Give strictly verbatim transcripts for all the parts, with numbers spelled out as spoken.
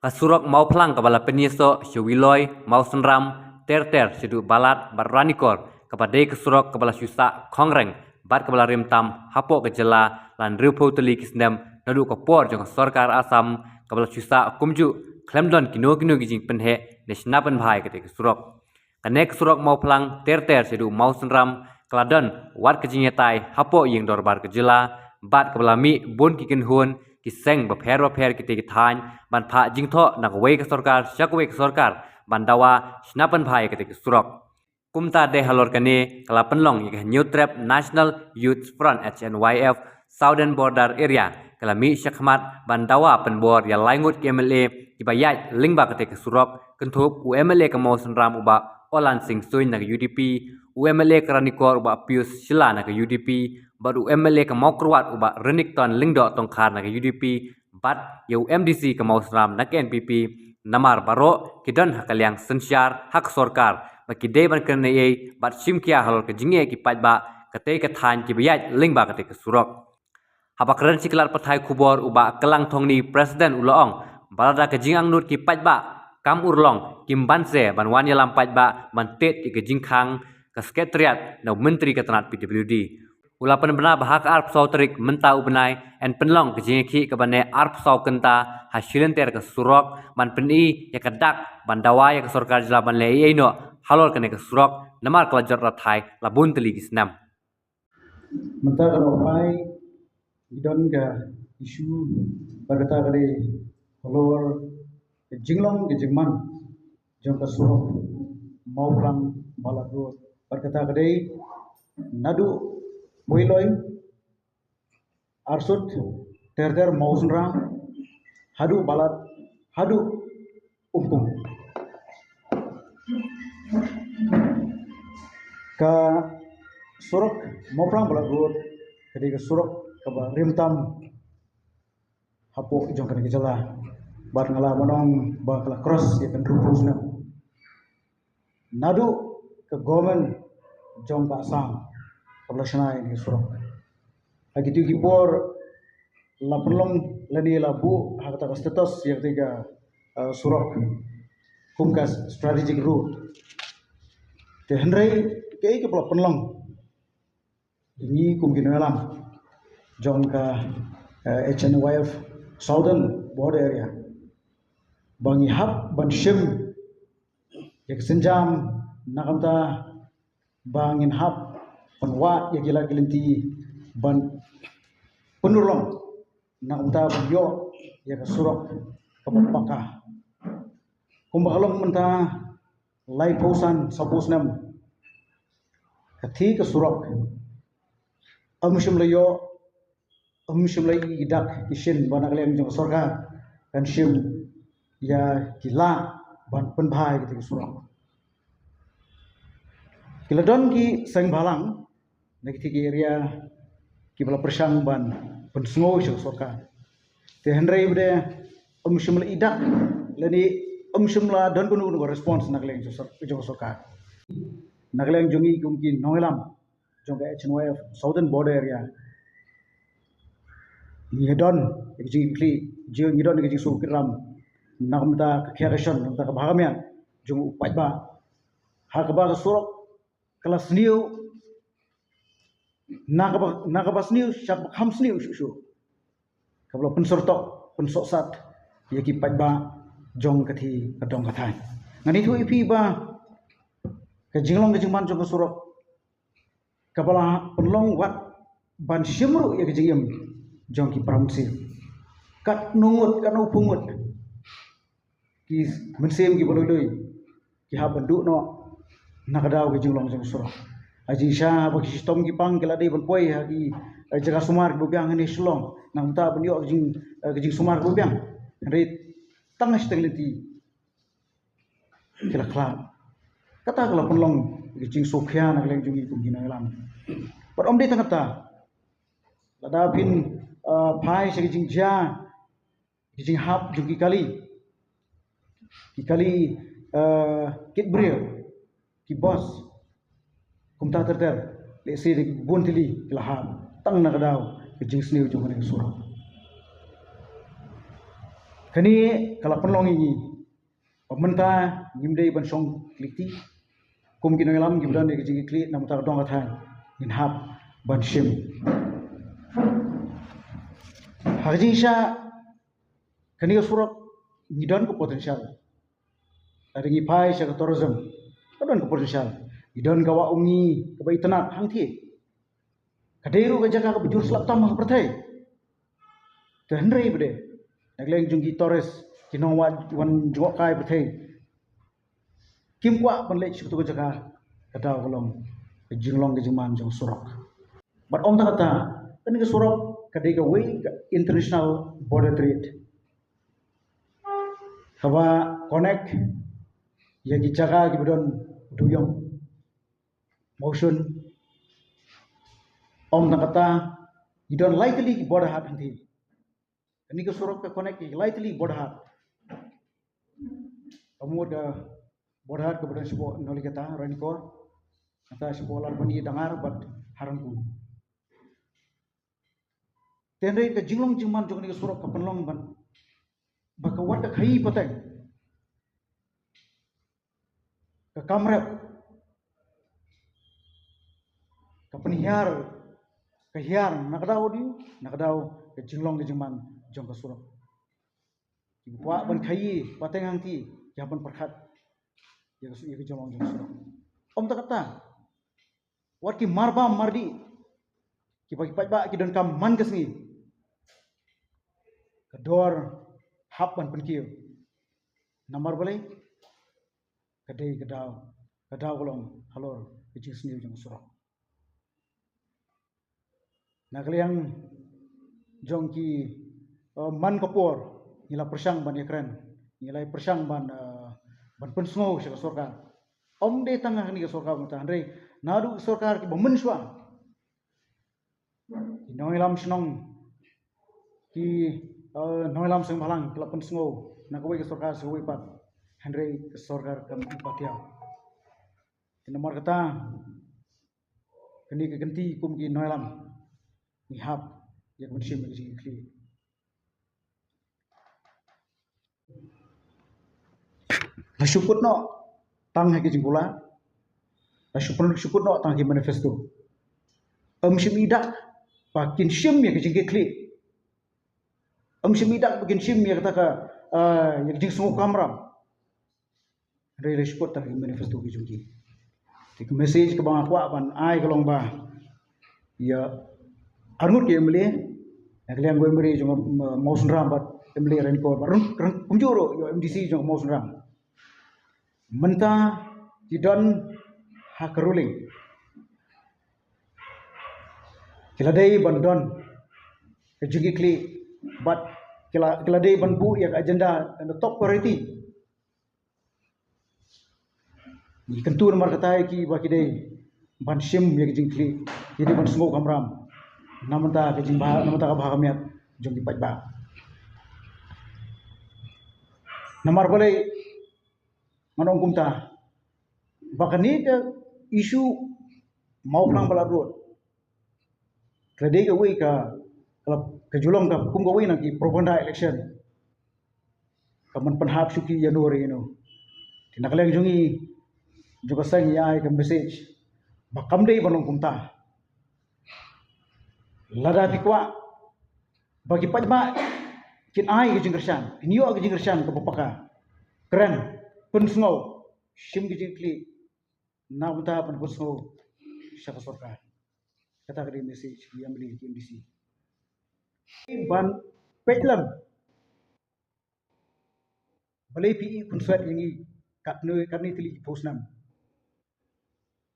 Ka surok Mawphlang kaba la pynïasoh sha Wiloi, Mawsynram, Terter, shaduh Balat bad Ranikor, kaba dei ka surok kaba la shu sah khongreng bad kaba la rim tam hapoh ka jylla la hynriewphew tylli ki snem naduh ka por jong ka sorkar Assam, kaba la shu sah kumjuh khlem don kino kino ki jingpynheh ne shna pynbha ïa katei ka surok. Kane ka surok Mawphlang Terter shaduh Mawsynram ka la don wat ka jingïatai hapoh ïing dorbar ka jylla bad kaba la mih bun ki kynhun ki seng bapher bapher kitei ki thaiñ ban phah jingthoh na kawei ka sorkar sha kawei ka sorkar ban dawa shna pynbha ïa katei ka surok. Kumta dei halor kane ka la pynlong ïa ka Hynñiewtrep National Youth Front, H N Y F, Southern Border Area ka la mih shakhmat ban dawa pynbor ïa lai ngut ki M L A kiba ïaid lyngba katei ka surok, kynthup u M L A ka Mawsynram u Bah Oland Singh Suin na ka U D P, u M L A ka Ranikor u Bah Pius Shylla na ka U D P, bad u M L A ka Mawkyrwat u Bah Renikton Lyngdoh Tongkhar na ka U D P, bad ïa u M D C ka Mawsynram na ka N P P, namar baroh ki don ha ka liang synshar ha ka sorkar ba ki dei ban kren ei ei bad shim khia halor ka jingeh ki paidbah katei ka thaiñ kiba ïaid lyngba katei ka surok. Haba kren sha ki lad pathai khubor u Bah Kylang Thongni, President, u la ong ba lada ka jingangnud ki paidbah kam urlong, kim banse ban wan ïalam paidbah ban tied ïa ka jingkhang ka Secretariat na u Myntri ka tnat P W D. U la pynbna ba ha ka arphew saw tarik mynta u bnai yn pynlong ka jingïakhih kaba neh arphew saw kynta ha shilynter ka surok ban pyni ïa ka dak ban dawa ïa ka sorkar jylla ban leh ei ei noh halor kane ka surok, namar ka la jot rathai la bun tylli ki snem. Mynta ka nongphai ngi don ka issue bad kata ka dei halor ka jinglong ka jingman jong ka surok Mawphlang Balat Road bad kata ka dei naduh Poiloi, Arsut, Terter, Mawsynram, haduh Balat, haduh Umpung. Ka surok Mawphlang Balat Road ka dei ka surok kaba rim tam hapoh jong kane ka jylla bad nga lah ban ong ba ka la cross ïa ka hynriewphew snem naduh ka government jong ka Assam kaba la shna ïa kane ka surok. Ha kito ki por la pynlong lane la buh ha kata ka status ïa kata ka, uh, surok kum ka strategic road. Te hynrei kaei kaba la pynlong ïa ngi kum ki nongïalam jong ka, uh, H N Y F Southern Border Area ba ngi hap ban shim ïa ka sienjam na ka bynta ba ngin hap ban wad ïa ki lad ki lynti ban pynurlong na ka bynta ban ïoh ïa ka surok kaba paka. Kumba ka long mynta laiphew san sawphew snem, kata ka surok ym shym la ïoh, ym shym la ïoh ïa ki dak ki shin ba na ka liang jong ka sorkar kan shim ïa ki lad ban pynbha ïa kata ka surok. Ki la don ki seng bhalang na kata ka area kiba la pyrshang ban pynsngew sha ka sorkar. Te hynrei ba dei ym shym la ïoh dak lane ym shym la don kano kano ka response na ka liang jong sor-, jong ka sorkar. Na ka liang jong ngi kum ki nongïalam jong ka H N Y F Southern Border Area, ngi don ka jingkylli, jing, ngi don ka jingsngewkit ram na ka bynta ka khiah ka shon, na ka bynta ka bha ka miat jong u paidbah. Ha kaba ka surok ka la sniew, na kaba, na kaba sniew sha kaba kham sniew shuh shuh, kaba la pynsurtok pynsohsat ïa ki paidbah jong kata ka dong ka thaiñ. Ngan ïathuh ïa phi ba ka jinglong ka jingman jong ka surok kaba la pynlong wat ban shim ruh ïa ka jingim jong ki para mynsiem. Katno ngut, katno phew ngut ki mynsiem kiba lui lui ki hap ban duh noh na ka daw ka jinglong jong ka surok. Ha jingshisha ba ki shitom ki pang ki la dei ban poi ha ki, eh, jaka sumar kiba biang hangne Shillong na ka bynta ban ïoh ka jing, eh, ka jingsumar kaba biang. Hynrei tang ha shiteng lynti ki la khlad. Kata ka la pynlong ka jingsngewkhia na ka liang jong ngi kum ki nongïalam. Bad ym dei tang kata, lada phin, eh, phai sha ka jingjia, ka jinghap jong ki kali, ki kali, eh, kit briew, ki bus, kumta ter ter, lehse da ki bun tylli ki la hap tang na ka daw ka jingsniew jong kane ka surok. Kane ka la pynlong ïa ngi ba mynta ngim dei ban shong klik ti kum ki nongïalam kiba don ïa ka jingkitkhlieh namar ka dong ka thaiñ ngin hap ban shim. Ha ka jingshisha kane ka surok ngi don ka potential. Lada ngi phai sha ka tourism ka don ka potential. Ngi don ka Wah Umngi kaba itynnad hangthie. Ka dei ruh ka jaka kaba jur slap tam ha ka pyrthei. Te hynrei ba dei na ka liang jong ki tourist ki nongwan wan jngohkai pyrthei kim kwah ban leit sha kato ka jaka. Ka daw ka long ka jinglong ka jingman jong surok. Bad ym tang kata, kane ka surok ka dei kawei ka international border trade kaba connect ïa ki jaka kiba don duyong. Mawshun. Ym tang kata, ngi don lai tylli ki border haat hangthie. Kane ka surok ka connect ïa ki lai tylli border haat. Ka mut ka border haat kaba don shapoh Nolikhata, Ranikor. Kata shapoh Larbani, Dangar bad Harangpur. Te hynrei ka jinglong jingman jong kane ka surok ka pynlong ban ba ka wat ka khaïi pateng, ka kam rep, ka pynhiar, ka hiar na ka daw dei, na ka daw ka jinglong ka jingman jong ka surok. Kiba kwah ban khaïi pateng hangthie ki hap ban pyrkhat ïa ka su-, ïa ka jinglong jong ka surok. Ym tang kata, wat ki marbam mardih kiba ki paidbah ki donkam man ka sngi, ka dor hap ban pynkiew. Namar balei? Ka dei ka daw, ka daw ka long halor ka jingsniew jong ka surok. Na ka liang jong ki, eh, man ka por ngi la pyrshang ban ïakren, ngi la pyrshang ban, eh, ban pynsngew sha ka sorkar. Ym dei tang ha kane ka sorkar mynta, hynrei naduh sorkar kiba mynshuwa, ki nongïalam shnong, ki, eh, nongïalam seng bhalang ki la pynsngew na kawei ka sorkar sha kawei pat, hynrei ka sorkar kam ïoh ban ïa. Te namar kata, kane ka kynti kum ki nongïalam ngi hap ïa ka ban shim ïa ka jingkitkhlieh. La shu kut noh tang ha ki jingkular, la shu pyn-, shu kut noh tang ha ki manifesto. Ym shym i dak ba kin shim ïa ka jingkitkhlieh. Ym shym i dak ba kin shim ïa kata ka, ah, ïa ka jingsngew kamram. Hynrei la shu kut tang ha ki manifesto ki jong ki. Te ka message kaba nga kwah ban ai ka long ba ïa arngut ki M L A, na ka liang u M L A jong, uh, Mawsynram bad M L A Ranikor bad run, run kumjuh ruh ïa u M D C jong Mawsynram. Mynta ki don ha ka ruling. Ki la dei ban don ka jingkitkhlieh bad ki la, ki la dei ban buh ïa ka agenda and the top priority. Ngi kyntu namar kata ïa ki ba ki dei ban shim ïa ka jingkitkhlieh, ki dei ban sngew kamram na ka bynta ka jingbha, na ka bynta ka bha ka miat jong ki paidbah. Namar balei ngan ong kumta? Ba kane ka issue Mawphlang Balat Road ka la dei kawei ka, ka la, ka ju long ka kum kawei na ki propaganda election. Ka man pynhap shuki ïano re ïano. Te na ka liang jong ngi, jong ka seng ngi ai ka message ba kam dei ban long kumta. Lada phi kwah ba ki paidbah kin ai ka jingkyrshan, kin ïoh ka jingkyrshan kaba paka, kren, pynsngew, shim ka jingkitkhlieh na ka bynta ban pynsngew sha ka sorkar. Kata ka dei message ki M L A ki M D C. Ban peit lem balei phi i khunswet ïa ngi katne, katne tylli ki phew snem.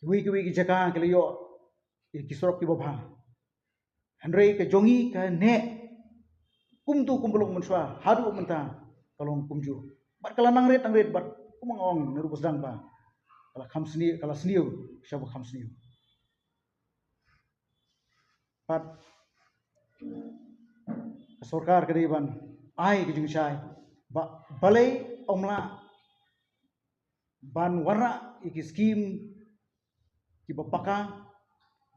Kiwei kiwei ki jaka ki la ïoh ïa ki surok kiba bha. Hynrei ka jong ngi ka neh kumto kumba long mynshuwa haduh mynta ka long kumjuh. Bad ka la nang rit nang rit bad kumba nga ong naduh ba sdang ba ka la kham sniew, ka la sniew shaba kham sniew. Bad ka sorkar ka dei ban ai ka jingshai ba balei ym lah ban wanrah ïa ki skim kiba paka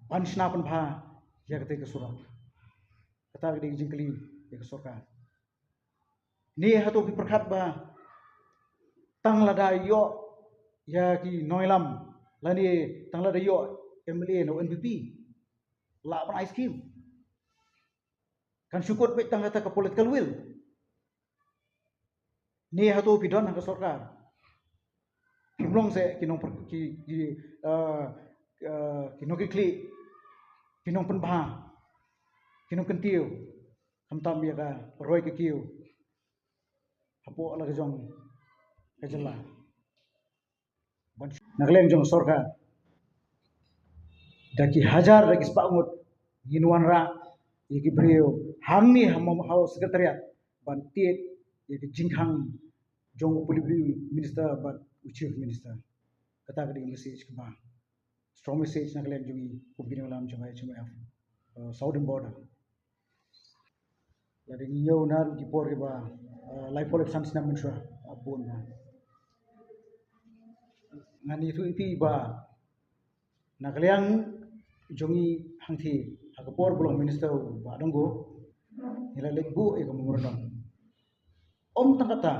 ban shna pynbha ïa katei ka surok. Kata ka dei ka jingkylli ïa ka sorkar. Ne hato phi pyrkhat ba tang lada ïoh ïa ki nongïalam lane tang lada ïoh M L A na N P P lah ban ai skim? Kan shu kut beit tang kata ka political will. Ne hato phi don ha ka sorkar? Phim long seh ki nong ki ki uh, uh, ki nong ki khlieh, ki nong pynbha, ki nong kyntiew, khamtam ïa ka roi ka kiew hapoh la ka jong ka jylla. Na ka liang jong sorkar, da ki hajar da ki spah ngut ngin wanrah ïa ki briew hangne ha Mawhawsakhiat ban tied ïa ki jingkhang jong u Deputy Minister bad u Chief Minister. Kata ka dei ka message kaba strong message na ka liang jong ngi kum ki nongïalam jong ka H M F, uh, Southern Border. Lada ngi ñiew na ki por kiba uh, laiphew laiphew san snem mynshuwa, uh, bun ba ngan ïathuh ïa phi ba na ka liang jong ngi hangthie ha ka por ba long minister u Bah Donggo, ngi la leit buh ïa ka memorandum. Ym tang kata,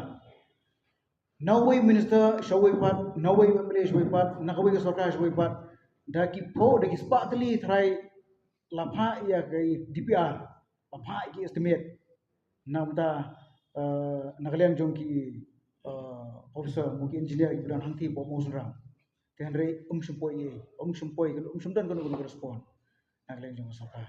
na uwei u minister sha uwei pat, na uwei u M L A sha uwei pat, na kawei ka sorkar sha uwei pat, da ki phew, da ki spah tylli tharai la phah ïa ka D P R, la phah ïa ki estimate. Na mynta, eh, na ka liang jong ki, eh, officer, mo ki engineer kiba don hangthie hapoh Mawsynram. Te hynrei ym shym poi ei, ym shym poi, ym shym don kano kano ka respond na ka liang jong ka sorkar.